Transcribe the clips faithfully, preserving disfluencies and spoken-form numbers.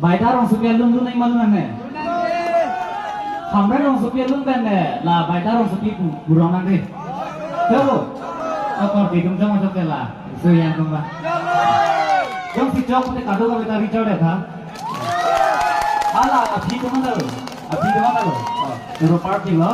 Baita Rongsopi alun lun nang ma lun nangne? Hamren Rongsopi alun pen ne, la Baita Rongsopi pu-, purong nang dei. Jabo. Akor di dum jong ajok ke la. So yang dum ba. Jongsi chok te kado ka beta Richard ya tha. Hala, aphi teman lo. Aphi teman lo. Oh, zero party lo.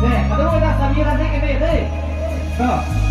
Dei, kadokave ta sami ra dei ke dei, dei. To.